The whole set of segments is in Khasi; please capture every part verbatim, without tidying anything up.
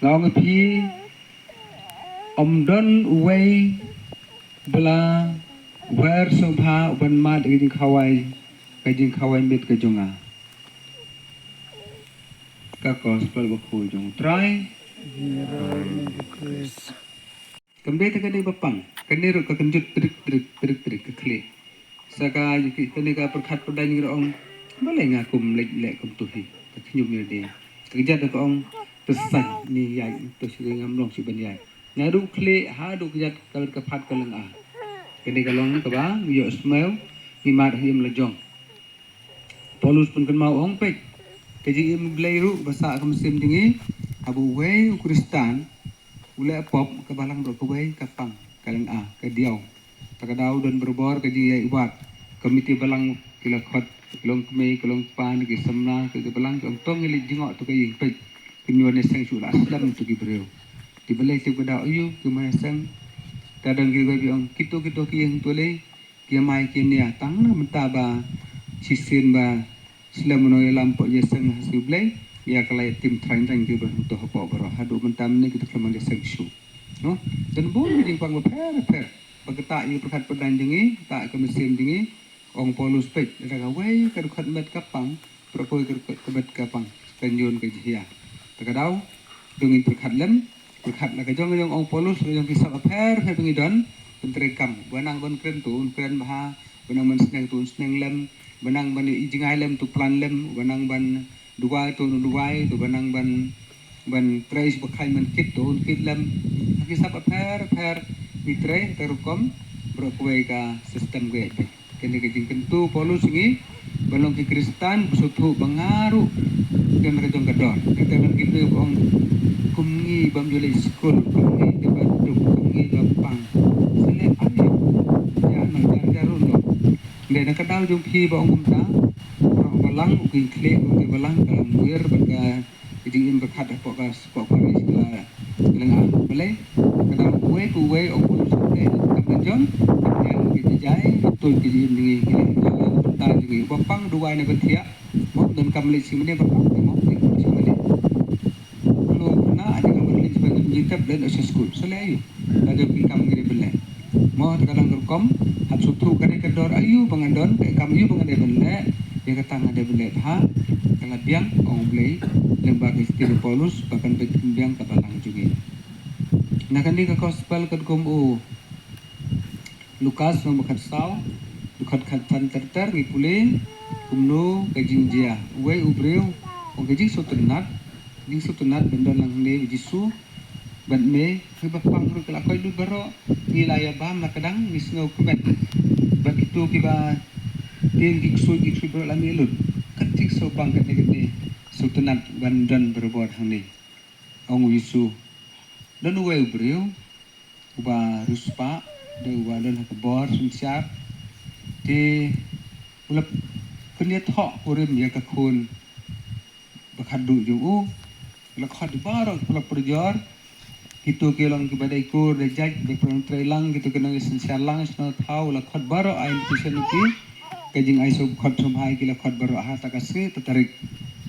Nga ong ïa phi, ym don uwei ba la wer sngewbha u ban mad ïa ka jingkhawai, ka jingkhawai miet ka jong nga. Ka gospel bakhuid jong U Trai. Kam dei tang kane ba pang, kane ruh ka kynjut trik trik trik trik ka khlieh. Sa ka, kane ka pyrkhat pyrdain ngi ruh ong, balei nga kum leh leh kumto hi, ka khñium ïa dei. Ka kjat ka ong, pyrsan ni ïaid, to shi ngam long shi ban ïaid. Naduh khlieh haduh kjat ka, ka phat ka lynga. Kane ka long kaba ngi ïohsngew, ngi mad ha ïing la jong. Paulus pynkynmaw ong peit, ka jingim U Blei ruh ba sah ka mynsiem jong ngi, haba uwei u Khristan u leh pop, ka balang baroh kawei ka pang, ka lynga, ka diaw. Ta ka daw don barabor ka jingïaid wad. Komiti balang ki la khot, ki long kmie, ki long kpa, ki samla, ki balang ki ong to ngi leit jngoh to ka ïing, peit, kin ïoh ïaseng shuh, la slem to ki briew. Te balei te ka daw aïu ki ïa ïaseng? Ta don kiwei ki ong kito kito ki ïing to lei ki ïa mai ki nia, tang na mynta ba shisien ba slem u nongïalam pop ïaseng ha sha U Blei, ïa ka la ïatim thrang thrang ki ba to hapoh baroh, haduh mynta mynne kita khlem ïaseng shuh. No, don bun ki jingpang bapher bapher. Ba kata ïa pyrkhat pyrdain jong ngi, kata ka mynsiem jong ngi, ong Paulus peit, lada kawei ka dkhot met ka pang, baroh kawei ka dkhot met ka pang, kan ïoh ka jia. Ta ka daw, to ngin pyrkhat lem, pyrkhat la ka jong ka jong ong Paulus, la ka jong ki sap bapher bapher ba ngi don, pyntreikam, ba nang ban kren to un kren bha, ba nang ban sneng to un sneng lem, ba nang ban ïoh jngai lem to plan lem, ba nang ban duwai to un duwai, to ba nang ban, ban trei sha ba khlaiñ ban kit to un kit lem. Ha ki sap bapher bapher ngi trei ha ka rukom, baroh kawei ka system ka ïaid beit. Kane ka jingkyntu Paulus ngi, ba long ki Khristan, ba sngewthuh ba nga ruh don ka jong ka dor. Kata don ki briew ba ong kum ngi bym ju leit skul, kum ngi kiba duk, kum ngi ba pang. Sa leh ai ïa, ïa na jar jar ruh noh. Dei na ka daw jong phi ba ong kumta, baroh balang u kynkhlieh u te balang ka lam wir bad ka jingim pyrkhat hapoh ka spok parish ka la lynga. Balei? Ka daw uwei pa uwei ong Paulus te kam la jong, ïa ki jai, tuid ki jingim jong ngi, ki la lynga, ta jong ngi ba pang duwai na ba thiah. Mo, don kam leit shi mane ba pang, mo, leit shi mane. Kano kane aja ka ban leit ban leit tep leit sha skul. Sa leh aïu? Ka dei ki kam ngi dei ban leh. Mo, ta ka dang ka rukom, hap sngewthuh ka dei ka dor aïu ba ngan don, ka kam aïu ba ngan dei ban leh, ïa kata ngan dei ban leh bha, ka la biang, ong U Blei, lyngba ka ktien u Paulus, ba kan pynbiang ka balang jong ngi. Na kane ka gospel katkum u Lukas lynnong ba khatsaw, dkhot khatsan ter ter ngi pule kumno ka jingjia. Uwei u briew, ong ka jingsngewtynnat, jingsngewtynnat ban don lang hangne bad Jisu, bad me, ngi ba pang ruh ki la koit lut baroh, ngi la ïa bam la ka dang, ngi sngew kmen. Bad kito kiba tieng ki ksuid, ki ksuid baroh la mih lut. Kat jingsngewbang katne katne, sngewtynnat ban don barabor hangne. Ong u Jisu, don uwei u briew, uba riewspah, dei uba don ha ka bor synshar. Te u la pynïathoh kurim ïa ka khun ba khatduh jong u. U la khot ïa baroh ki paralok parajor, kito ki long kiba dei kur dei jait, kiba pyntrei lang, kito ki nongïasynshar lang, sngewthuh, u la khot baroh, ai invitation ïa ki. Ka jingai sngewkhot sngewbha ki la khot baroh ha ta ka sngi ta tarik.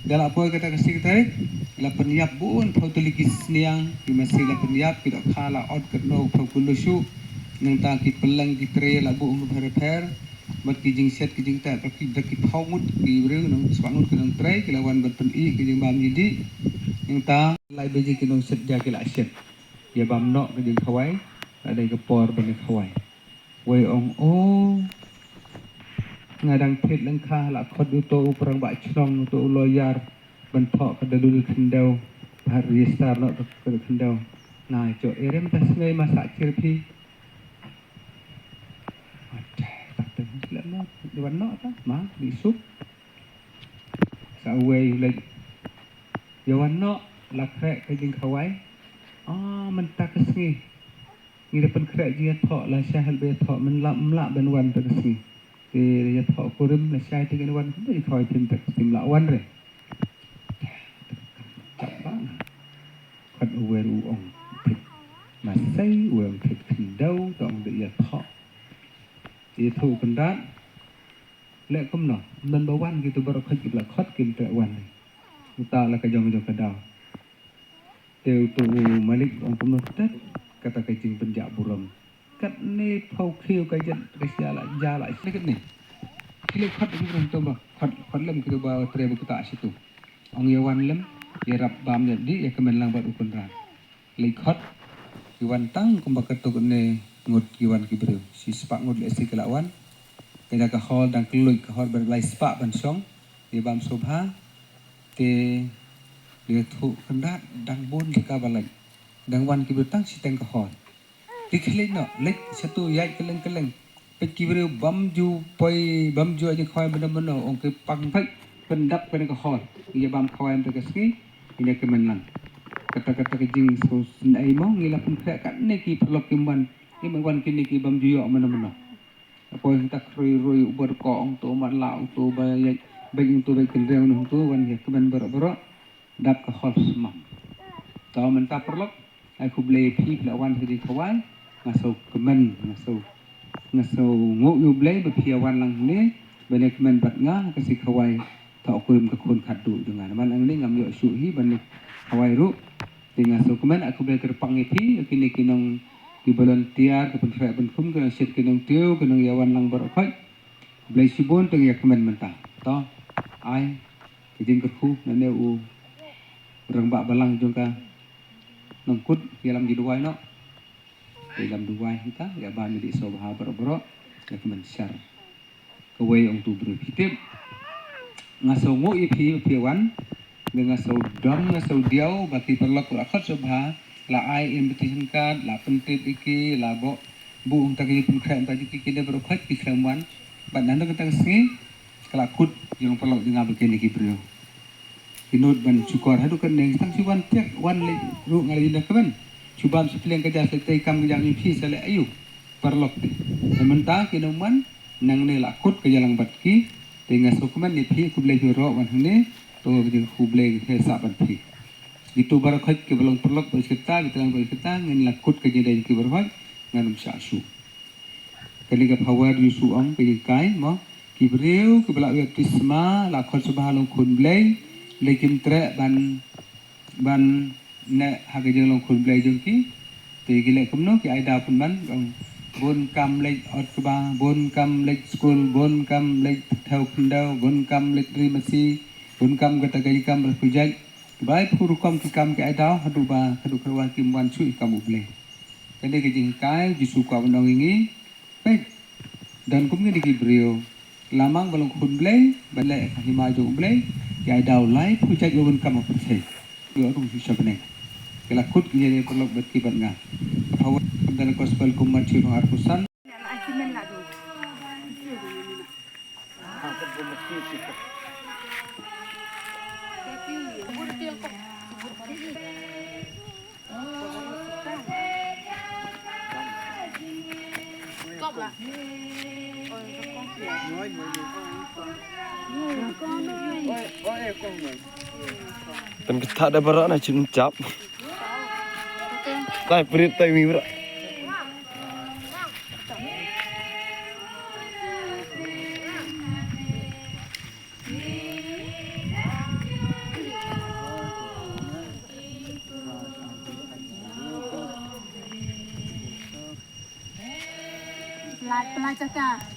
Da la poi kata ka sngi tarik, la pynïap bun phew tylli ki sniang, ki masi la pynïap, ki dohkha la ot katno phew kilo shuh. Nangta ki pylleng ki trei la buh bapher bapher. Bad ki jingshet ki jingteh, ki da ki phew ngut ki briew, nong spah ngut ki nongtrei, ki la wan ban pyni ki jingbam ïa dih. Nangta lai baje ki nongshet ja ki la shet. Ïa bam noh ka jingkhawai, la dei ka por ban ïa khawai. Wei ong, o, nga dang thied lyngkha, la khot uto u parangbah shnong, uto u lawyer, ban thoh ka da dul khyndew, bad register noh ka da khyndew. Nga jooh, i rem ta sngi ma sah chir phi. Ate, tak te, leh mo, ïa wan noh ta, ma, di suk. Sa uwei u leit, ïa wan noh, la khreh ka jingkhawai. Ah, mynta ka sngi. Ngi da pynkhreh jingïathoh, lashai haba ïathoh, mynta ym lah ban wan ta ka sngi. Te ïathoh kurim, lashai te ngin wan, kumba ïa khawai phin ta ka sngi, ym lah wan re. Chap ba na. Khot uwei u ong thied. Masei uwei ong thied khyndew, to ong da ïathoh. Ïathoh u kyndat. Leh kumno, ym don ba wan, kito baroh khoit kiba la khot kim treh wan. Uta la ka jong jong ka daw. Te uto u malik u ong kumno tet, kata ka jingpynjah burom. Katne phew khiew ka jet ka sia la ja la sha katne. Ki leit khot ki briew to ba khot, khot lem ki to ba trei ba kuta sha tu. Ong ïa wan lem, ïarap bam ïa dih ïa kmen lang bad u Kynrad. Leit khot, ki wan tang kumba katto katne ngut ki wan ki briew. Shispah ngut lehse ki la wan. Ka jaka hall dang kylluid, ka hall ban lai spah ban shong. Ïa bam sngewbha. Te ïathuh Kynrad dang bun jaka ba leit. Dang wan ki briew tang shiteng ka hall. Te khie leit noh, leit shatu ïaid kylleng kylleng. Peit ki briew bam ju poi, bam ju ïa khawai mano mano, ong ki pang peit, pyndap kane ka hall. Ïa bam khawai mynta ka sngi, ïa kmen lang. Kata kata ka jingsngewsynei mo, ngi la pynkhreh katne ki paralok kim wan. Kim wan kine ki bam ju ïoh mano mano. Poi hangta khrui rui u bor ko ong to man la ong to ba ïa beng ong to ba kynreng ong to wan ïa kmen baroh baroh. Dap ka hall smam. To mynta paralok, ai khublei phi phi la wan ha ka jingkhawai. Nga sngewkmen, nga sngewkmen, nga sngewnguh ïa U Blei ba phi ïa wan lang hangne ban ïa kmen bad nga ha ka jingkhawai. To kurim ka khun khatduh jong nga. Namar hangne ngam ïoh shuh hi ban ïa khawai ruh. Te nga sngewkmen, ai khublei kyrpang ïa phi, ïa kine ki nong ki volunteer, ki pynkhreh pynkhum, ki nong shet, ki nong tiew, ki nong ïa wan lang baroh khoit. Khublei shibun, te nga ïa kmen mynta. To, ai ka jingkyrkhu na ne u rangbah balang jong ka Nongkut, ïalam ji duwai noh. Ïalam duwai hangta, ïa ba ngi dei sngewbha baroh baroh, ïa kmen shar. Kawei ong tu briew phi tip. Nga sngewnguh ïa phi, phi wan. Nga sngewdom, nga sngewdiaw ba ki paralok la khot sngewbha, la ai invitation card, la pyntip ïa ki, la buh, buh hangta ki pynkhreh hangta ki, ki dei baroh khoit ki khlem wan. Bad naduh kata ka sngi, ka la kut ïa u paralok jong nga bad kine ki briew. Ki nud ban shukor haduh kane, tang shu wan pek, wan leit ruh nga leit na kmen. Shu bam shu pynlong ka jaka sha tei kam ka jaka ïa phi sa leh aïu. Paralok te. Te mynta ki nongwan, nangne la kut ka jingïalang bad ki. Te nga sngewkmen ïa phi, khublei phi baroh wan hangne. To ka jingkhublei ka sah bad phi. Kito baroh khoit kiba long paralok bad sekretar, ki tlang bad sekretar, ngin la kut ka jingdei ki baroh khoit, ngan ym shah shuh. Kane ka power Jisu ong ka jingkai mo. Ki briew kiba la ïoh baptisma la khot sngewbha long khun Blei, lei kim treh ban, ban neh ha ka jinglong khun Blei jong ki. Te ki leh kumno, ki ai daw pynban, ong bun kam leit ot kba, bun kam leit skul, bun kam leit thew khyndew, bun kam leit ri masi, bun kam kata ka jingkam ba la pyrjait. Ki bai pur rukom ki kam ki ai daw haduh ba, haduh kyrwa kim wan shuh ïa kam U Blei. Kane ka jinghikai Jisu kwah ban ong ïa ngi. Peit. Don kum kine ki briew. La mang ba long khun Blei, ban leh ha hima jong U Blei, ki ai daw lai pyrjait ba bun kam ha pyrthei. Ïoh rung shu sha bneng. Ki la kut ki jingïadei paralok bad ki bad nga. Ka power kam da ka gospel kum Mathaios lynnong arphew san. Pynkyntha da baroh na chin chap. Tai prit tai mi bro. Pela, pela jaka.